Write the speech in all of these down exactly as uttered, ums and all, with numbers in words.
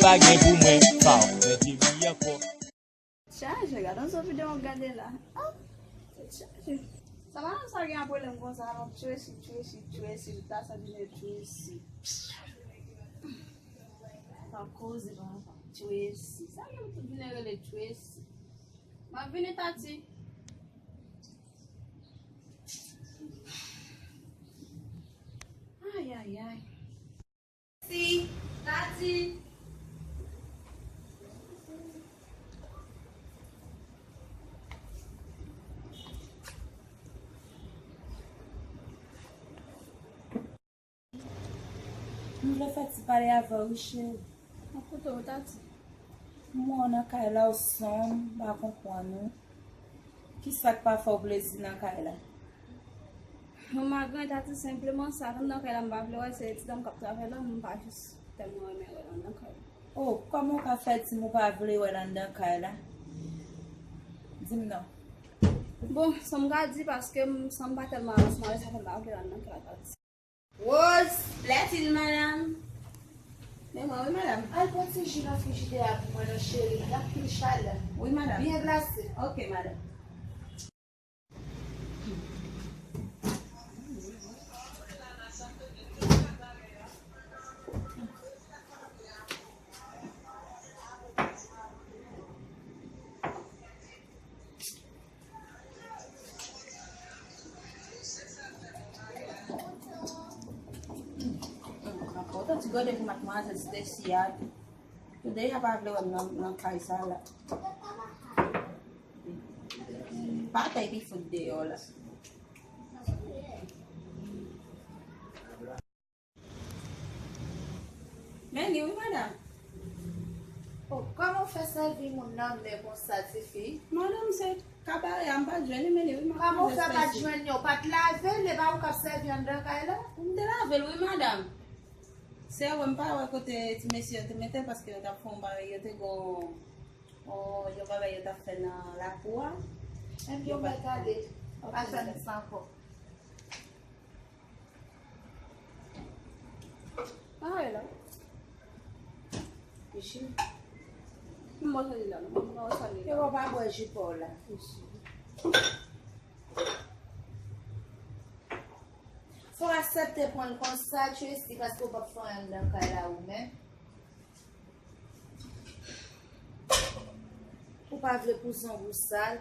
pa gen pou mwen. Pow, mèt li ankò. Chaje, gade yon sèl videyo m ap gade la. Ah, tèt chaje. Sa madanm sa gen yon pwoblèm konsa, non? Tracy, Tracy, Tracy, m ta santi se Tracy. Pa koze, papa. Tracy. Sa gen pou vin rele Tracy? M ap vini, Tati. Ay, ay, ay. Si, Tati. M vle fè ti pale avè w, wi, cheri. M ap koute w, Tati. M wè w nan kay la, w sonm, m pa konprann ou. Kisa k pa fè w plezi nan kay la? Manman, gran, Tati, senpleman sa, anndan kay la, m pa vle wè, se ti dam k ap travay la, m pa jis tèlman renmen wè l anndan kay la. Oh, kòman w ka fè di m ou pa vle wè l anndan kay la? Di m non. Bon, sa m ka di, paske m, sa m pa tèlman alèz avè sa, fè m pa vle l anndan kay la, Tati. Rose, lèt il, madanm. Men mwen, wi, madanm. Al pran ti ji nan frijidè a pou mwen non, cheri. L ap pil chalè. Wi, madanm. Byen glase. Ok, madanm. Otan ti gade pou madmwazèl Stacy a tou. Yo deja pa vle wè m nan, nan kay sa la. Batay pi fout deyò la. Men li wi, madanm. Oh, kòman w fè sèvi moun nan men konsa, tifi? Madanm, se kabare a, m pa t jwenn li, men li wi, m ap Kòman w fè pa t jwenn li? Ou pa t lave l, e pa ou k ap sèvi anndan kay la? M te lave l wi, madanm. Se vre, m pa wè kote ti mesye yo te mete l, paske yo t ap fè yon bagay, yo te gon, yon, yon bagay yo t ap fè nan lapou a. Enben, yo mèt ale. Pa fè m sa ankò. Ay la. Ichi. M pa sali la, non. M pa sali la. Yo pa bwè ji pa w la. Ichi. Fò w aksepte pran l konsa, Tracy, paske w p ap fè anyen anndan kay la ou menm. Ou pa vle pou zong ou sal,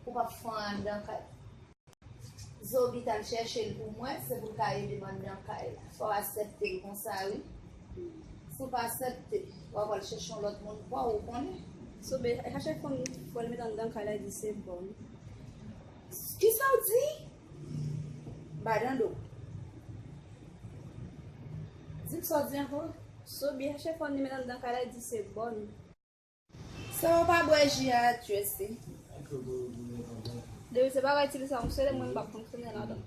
ou p ap fè anyen anndan kay. Zobi t al chèche l pou mwen, se pou l ka ede m anndan kay la. Fò w aksepte l konsa, wi. Si w pa aksepte, w a pral chèche yon lòt moun pa w, ou konnen. Zobi, a chak fwa m fè l met anndan kay la, li di se bon. Kisa w di? M pa tande w. Di m sa w di ankò. Zobi, a chak fwa m met anndan kay la, li di se bon. Sa w pa bwè ji a, Tracy? Depi se bagay ti sa fonksyone, mwen m p ap fonksyone ladan.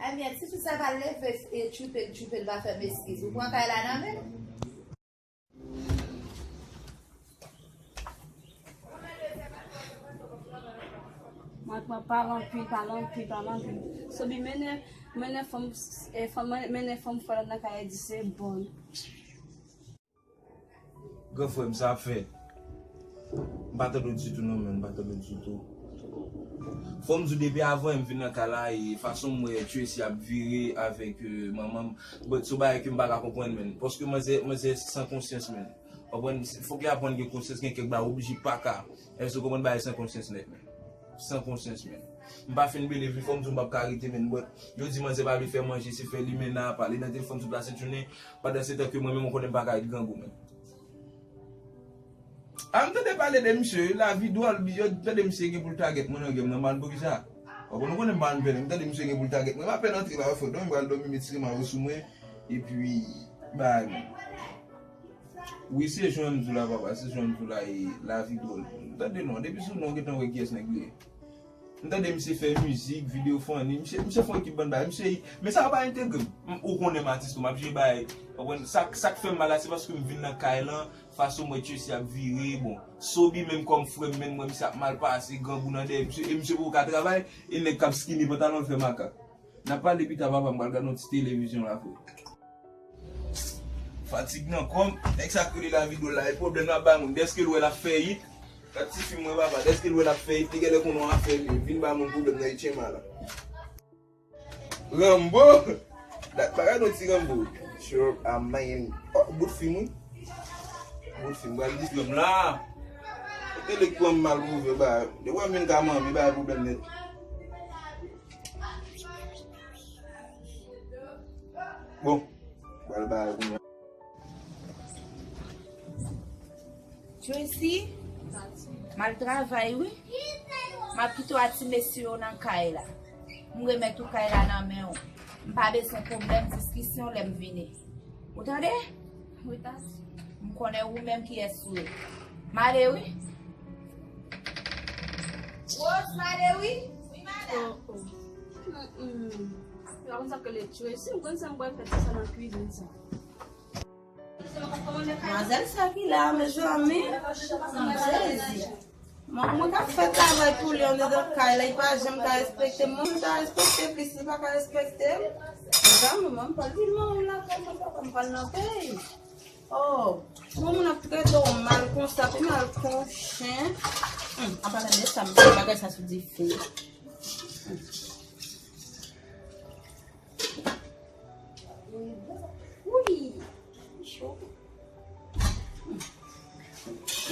Ebyen, tifi sa pa leve e tchoupe l, tchoupe l pa fè m eskiz. Ou pran kay la nan men l? Mwen pran pale anpil, pale anpil, pale anpil. Sobi mennen, mennen fanm, eh, fanm, mennen fanm fò nan kay di se bon. Gran frè m, sa ap fè. M pa tande w ditou non, men m pa tande w ditou. Fò m di w depi avan m vin nan kay la, e fason m wè Tracy ap vire avèk, eh, manman m, but se yon bagay ke m pa ka konprann, men. Paske manzè, manzè san konsyans, men. Konprann? Fòk li aprann gen konsyans, gen kèk bagay oblije pa ka. Èske w konprann bagay san konsyans nèt, men? San konsyans, men. M pa fin believe li, fò m di w m p ap ka rete, men, but yo di manzè pa vle fè manje, se fè limena, pale nan telefòn tout lasent jounen, pandan se tan ke mwen menm, ou konnen m pa ka ret grangou, men. A, m tande pale de misye, wi, lavi dwòl, yo tande misye gen pou l tagèt mwen nan game nan, man, poukisa? Ou konnen, ou konnen m pa ann pè, m tande misye gen pou l tagèt mwen, m apèn antre la, frè, m pral dòmi, met siman yo sou mwen, epi, bagay, men. Wi, se jan m di w la, papa, se jan m di w la, e lavi dwòl. Tande non, depi sou non, w gentan wè kiyès nèg li ye. M tande misye fè mizik, videyo funny, misye, misye fè yon ekip bann bagay, misye, men sa yo pa entegre m. M, ou konnen m atis tou, m ap jere bagay, w konprann? Sa, sa k fè m mal la, se paske m vin nan kay lan, Fason m wè Tracy ap vire, bon. Sobi menm kòm frè m, menm mwen, misye ap mal pase, grangou nan dèyè misye, e misye poko ka travay, e nèg k ap skinny pantalon l fè makak. N ap pale pita, papa, m pral gade yon ti televizyon la, frè. Fatig nan kò m, nèg sa k rele Lavi Dwòl la, e pwoblèm l ap bay moun, dèske l wè l ap fè it, gad ti fi m mwen, papa, dèske l wè l ap fè it, li genlè konn yon afè vye, vin bay moun pwoblèm nan H M A la. Rambo! Dat pa gade yon ti Rambo. Sure, a man. Oh, bout fim, wi. Bout fim, pral di fim la. Kote li k pran m mal pou vye ba. Depi w vin ka manmi, ba pwoblèm nèt. Bon, pral ba kounye a. Tracy, m al travay wi. M ap kite w ak ti mesye yo nan kay la. M remèt ou kay la nan men w. M pa bezwen pwoblèm, diskisyon lè m vini. Ou tande? Wi, tati. M konnen ou menm kiyès ou ye. M ale wi. Rose, m ale wi. Wi, madanm. Oh, oh. Mm, mm. Yo konn sa k rele Tracy, m konn sa m pral fè, se sa nan kwizin sa. Manzèl sa ki la, mezanmi. M sezi. Mwen, mwen k ap fè travay pou li anndan kay la, li pa janm ka respekte m. Mwen, mwen ta respekte plis, li pa ka respekte m. Mezanmi, mwen, m pral vin manman m lakay mwen, papa m pral nan peyi. Oh, mwen, moun ap trete w mal konsa, pi mal kon chen. Hum, an palan de sa, m mete bagay sa sou dife. Wi, cho.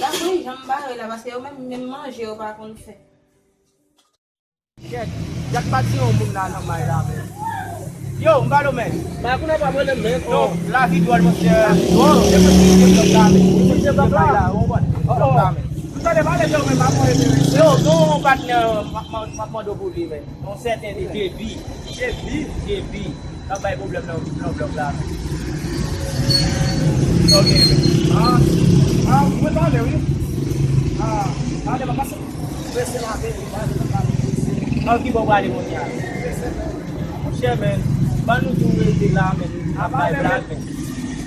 Lakou janm bare la, paske yo menm, menm manje yo pa konn fè. Kèt, jak pati yon moun la nan may la, men. Yo, m pale w, men. Ba kounye a pa pale, men. Non, Lavi Dwòl, monchè. Lavi Dwòl. Se mwen ki te blòk la, men. Mwen te blòk la. Ou konprann? Blòk la, men. M tande pale de ou, men m pa konnen, men. Yo, non, patnè, m ap, m ap, m ap mande w pou li, men. Yon sèten Debi. Debi? Debi. L ap bay pwoblèm nan, nan blòk la. Ok. Ah, ah, mwen pale, wi. Ah, pale, mwen pase. Prese la, vini, pale, pale, prese. An ki bò w prale kounye a? Prese, men. Monchè, men, ban nou tou rete la, men, ap bay blag, men.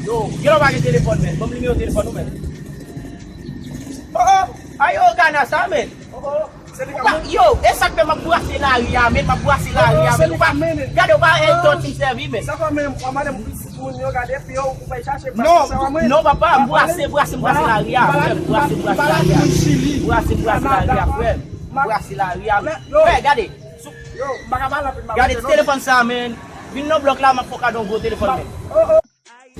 Yo, gen lè w pa gen telefòn, men. Ban m nimewo telefòn ou, men. Oh, oh, ayo, gana sa, men. Oh, oh. Ou pa, yo, e sa k fè m ap brase lari a, men, m ap brase lari a, men. Ou pa, gade, ou pa èdòt m sèvi, men. Non, non, papa, m brase, brase, m brase lari a, frè m. Brase, brase lari a, frè m. Brase, brase lari a, frè m. Brase lari a, men. Frè, gade. Gade ti telefòn sa, men. Vin nan blòk la, m ap fè w kado yon gwo telefòn, men.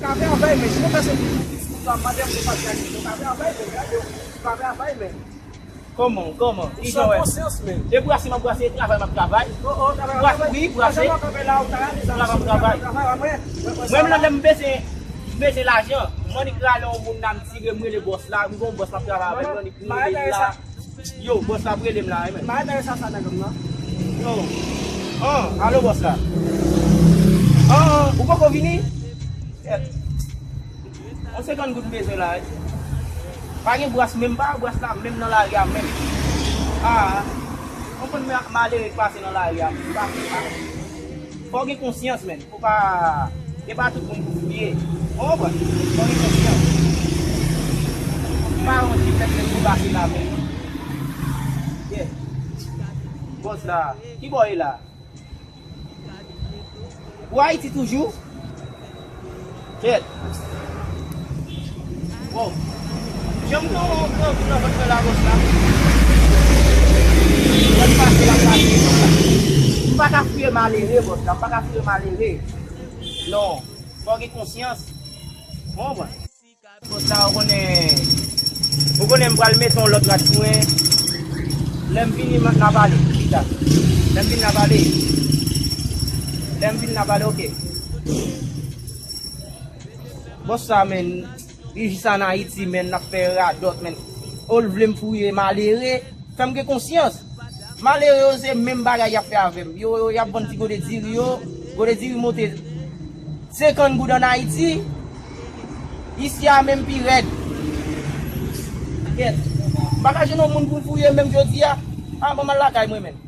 Ka fè avè l, men si nou fè se pou plis moun sa, mande m pou pa fè aksyon, ka fè avè l, men gade, ka fè avè l, men. Kòman, kòman? Ki jan w wè? Konsyans, men. E brase m ap brase, e travay m ap travay. Oh, oh, travay, travay. Wi, brase. Travay m ap travay. Mwen menm nan lè m bezwen, m bezwen lajan, m annik rale yon moun la, m tire, m rele bòs la, m gon bòs m ap travay avè l, m annik rele la. Yo, bòs la ap rele m la, wi, men. M pa rete sa, sa nan gòm nan. Yo. An, alo, bòs la. An, ou poko vini? Kèt. Yon senkant goud m bezwen la, wi. Pa gen bras menm, pa bras la menm nan lari a menm. A, konprann malere k pase nan lari a. Pa, pa. Fò w gen konsyans, men. Ou pa, e pa tout moun pou fouye. Ou konprann? Fò gen konsyans. Ou pa yon jiflèt nèg pou pase la, men. Yeah. Bòs la. Ki bò e la? Ou Ayiti toujou? Kèt. Bon. Janm nan yon gran kou nan vant mwen la, bòs la. Lè m pase, l ap pase. M pa ka fouye malere, bòs la. M pa ka fouye malere. Non. Fò w gen konsyans. Ou konprann? Bòs la, ou konnen, ou konnen m pral mete yon lòt rad sou mwen. Lè m vini, n a pale pita. Lè m vini, n a pale. Lè m vini, n a pale, oke. Bòs sa, men, li jis ann Ayiti, men, n ap fè radòt, men. O l vle m fouye malere. Fè m gen konsyans. Malere yo se menm bagay y ap fè avè m. Yo, yo, y ap vann ti gode diri yo, gode diri monte senkant goud ann Ayiti. Isi a menm pi rèd. Kèt. M pa ka jwenn yon moun pou m fouye menm jodi a. A, ban m al lakay mwen menm.